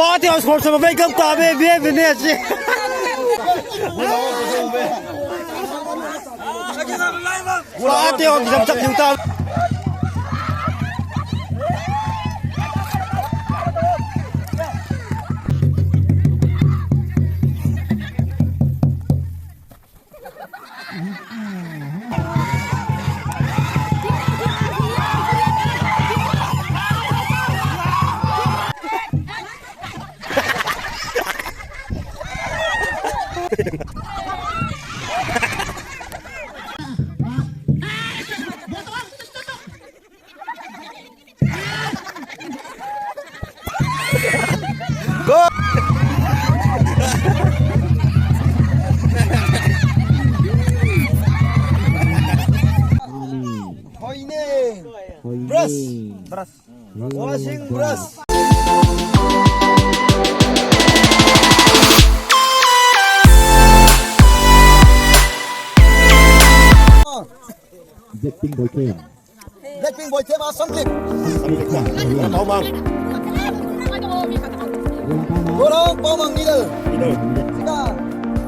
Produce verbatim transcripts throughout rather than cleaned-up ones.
Ate hong score sa ba, welcome ta be, be, be, ne, si. Ate hong jam chak jing ta. Go! Hoine. Hoine. Brush. Brush. Washing brush. Blackpink boy camp. Blackpink boy camp, ah, Suncliff. Paomang. Gorang, Paomang, middle. Middle. Sika.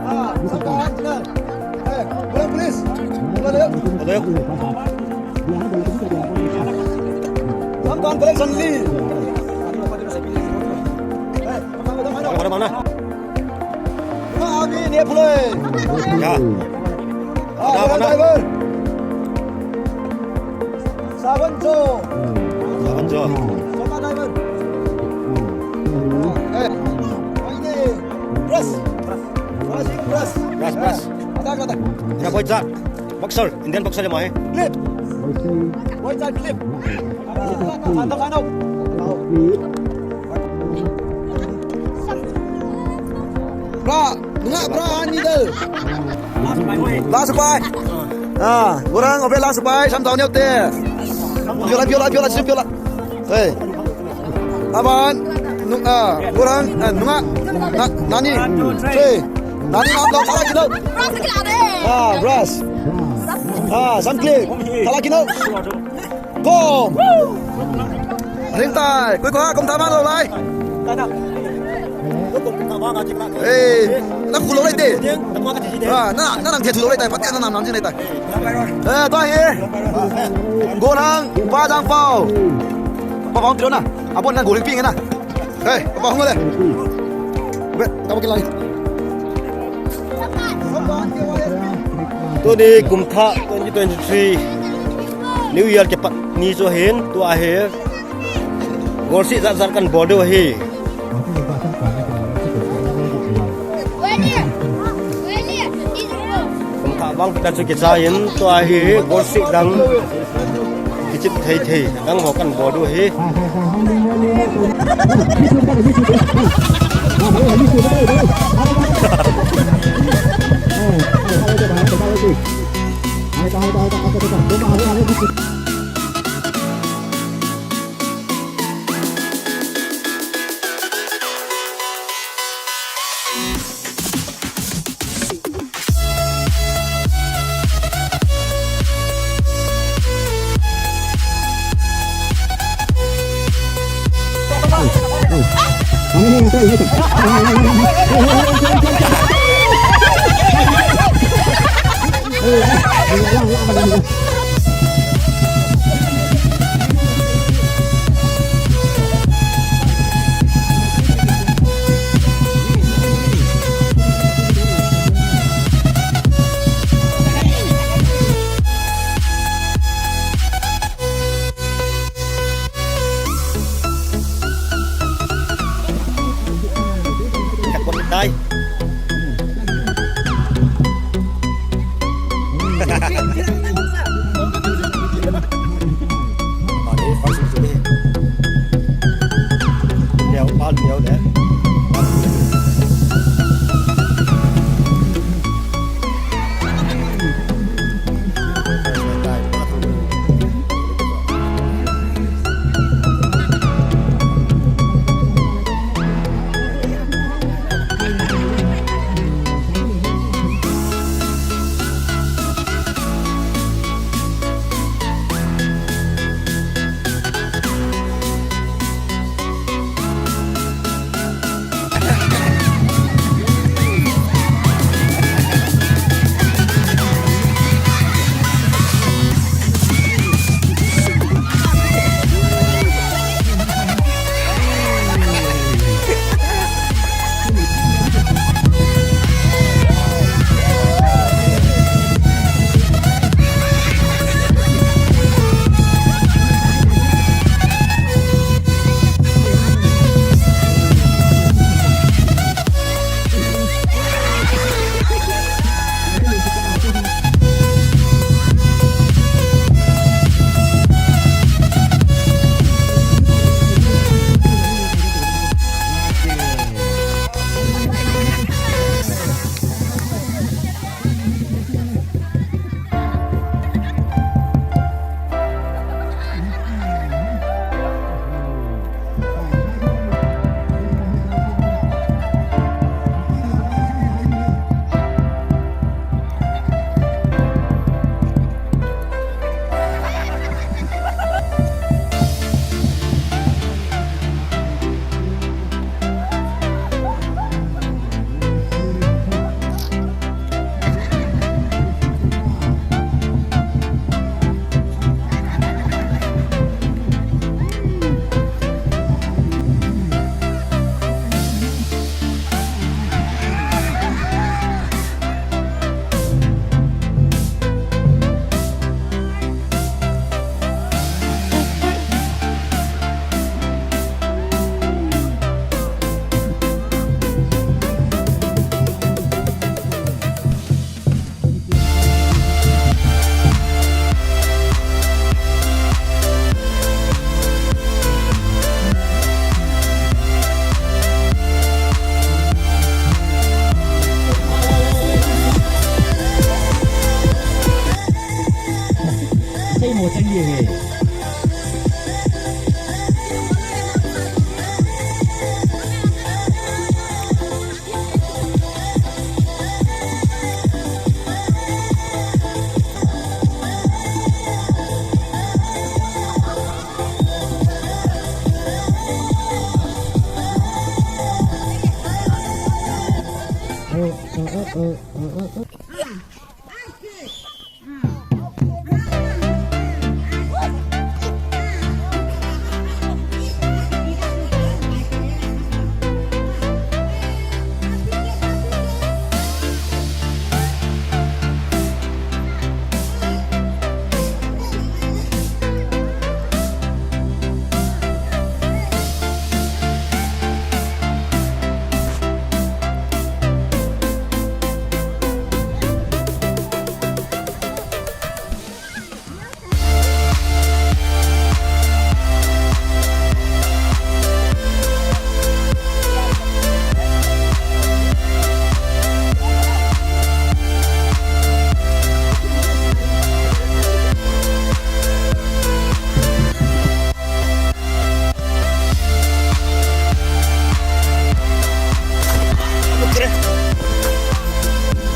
Ah, Sika, middle. Eh, Gorang, please. Hello. Hello. Sampan collection li. Mana, mana? Abi ne puloi. Ya. Ah, mana, mana? Driver. Saban jo. Saban jo. Sama driver. Eh. Ini. Brush. Brush. Brush. Brush. Ada, ada. Ya, boy, boxer, Indian boxer ya, mai. Clip. Boy, clip. Bra, nga, bra, middle. Last five. Ah, orang obe last five, sam tahu ni ote. Piola, piola, piola, piola. Hey. Aban, nung, ah, orang, ah, nunga, na, nani. Hey. Nani, nani, nani, nani. Ah, brush. Ah, Suncliff. Tala kino. Kom. Ring tai. Kui ko ha, kom tama lo lai. Eh, na khu lo lai te. Ah, na, na nang the thu lo lai tai. Pati na nam nam jing lai tai. Eh, tua hi. Gorang, Pa Jangpao. Pa Pao tiro na. Abon na Gorang ping na. Hey, Pa Pao hung le. Be, ta ba ki lai. Tuni kum thah twenty twenty-three New Year kipat ni chu ahin, tua hi golseh jat jat kan bol diu ahi. Kum thah vang kita chu kichai in, tua hi golseh dang kichep thei thei dang ho kan bol diu ahi. वो चाहिए है।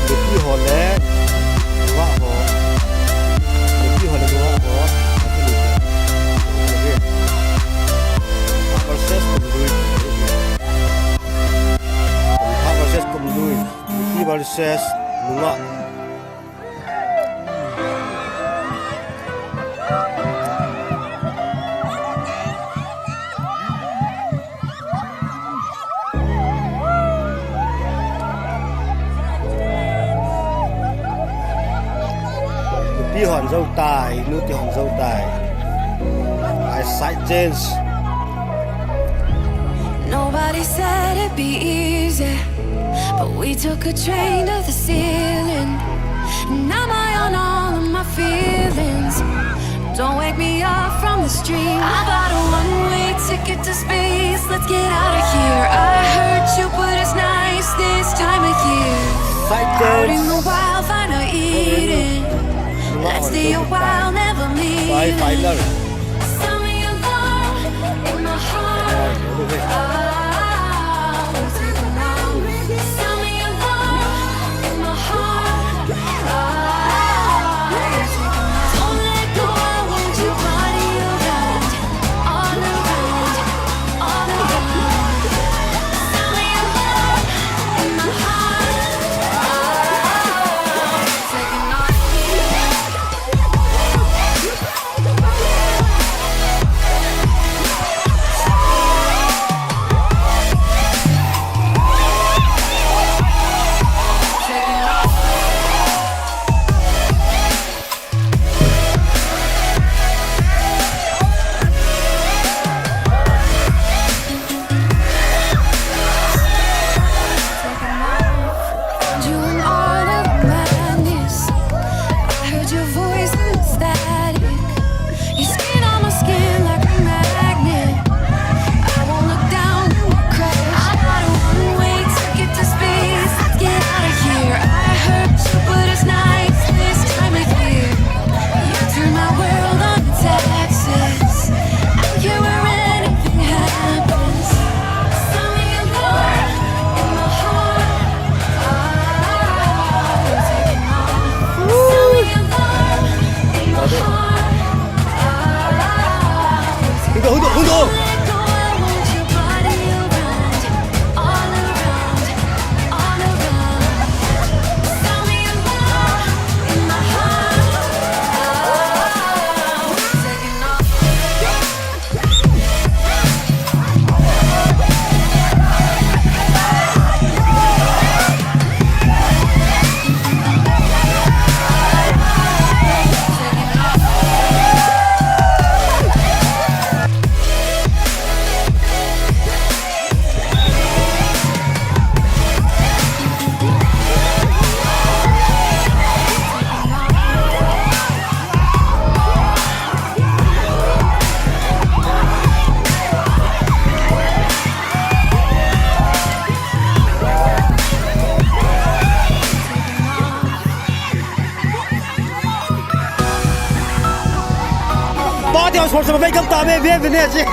Nupi ho le nungah ho. Nupi ho le nungah ho. Nupi versus Kumlui. Nupi versus nungah. Nupi hon jou tai, nupi hon jou tai. I side change. Nobody said it'd be easy, but we took a train to the ceiling. And I'm high on all of my feelings. Don't wake me up from this dream. I bought a one-way ticket to space. Let's get out of here. I heard Jupiter's nice this time of year. Out in the wild, find a Eden. Let's stay a while, never leaving. Sound me alarm in my heart. Sound me alarm in my heart. Don't let go, I want you body around, all around, all around. Sound me alarm in my heart. Taking off. Sponsor ba vei kam ta ve ve ve ne chi.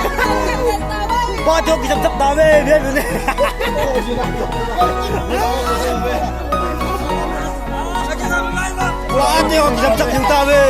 Ba to ki jam jam ta ve ve ve ne. Ba to ki jam jam ta ve.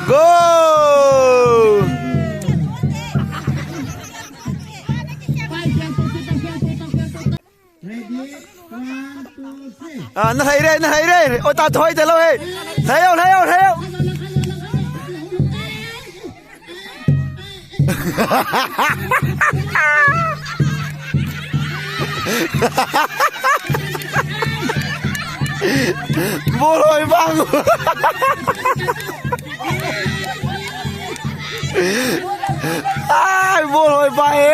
Goal! Ah, na hai re, na hai re. Ota thoi te lo he. Hai o, hai o, hai o. Bol hoi bang. Ai, bol hoi bang e.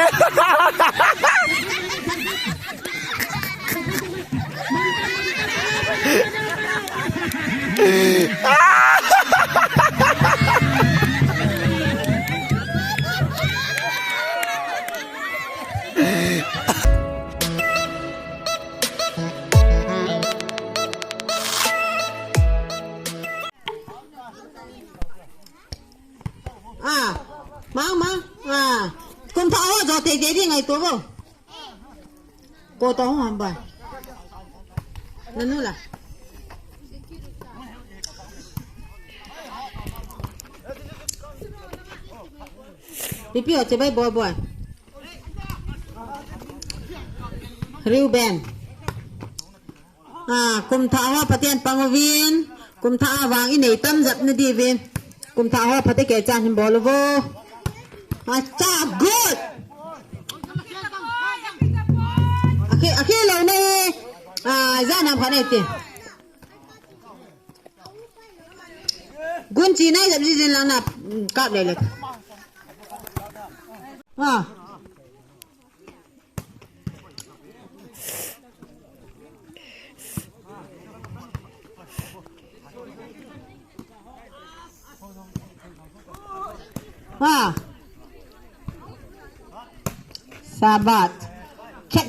Ah, mang, mang. Ah, kum thah ho jo te te ding ngai to bo. Ko to ho ham ba. Nanu la. Pipi ho che bai boy boy. Reuben. Ah, kum thah ho Pathen pang uvin, kum thah a vang inei tam jep na diuvin, kum thah ho phatecha hin bol uvo. Ah, cha good. Akhe, akhe lo na e. Ah, ja nam kha nei te. Gun chi nai jep ji jin lang na, mm, kap le le. Ah. Ah. Sabat. Khet,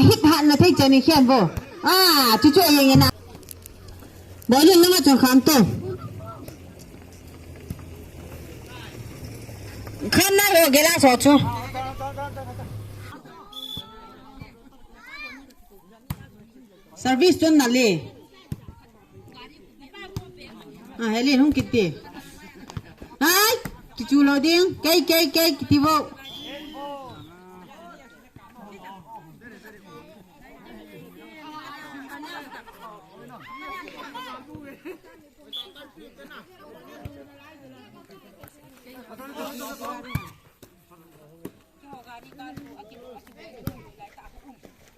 hit hat na thei chani khen vo. Ah, chu chu yeng na. Bolin na ma chang kham to. Khan na ho gela so chu. Service chun na le. Ah, Helen hung kit te. Hai, kichu lo ding. Kei, kei, kei, kiti vo.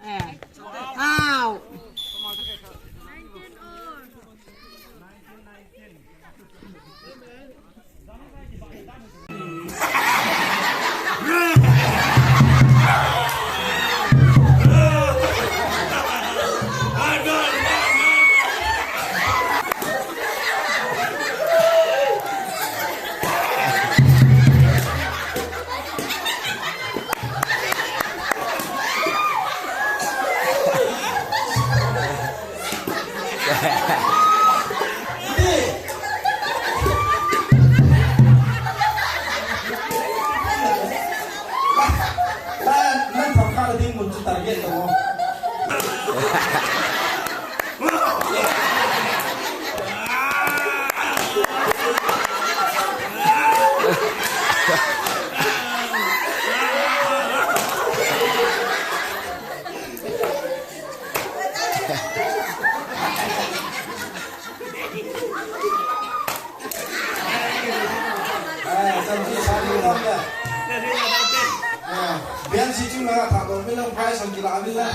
Eh. Au. Nan thok kha ding mun chu target to. Bian si chung la tha ko mi lang phai sang kila mi la.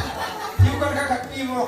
Tiu kan ka khat pi mo.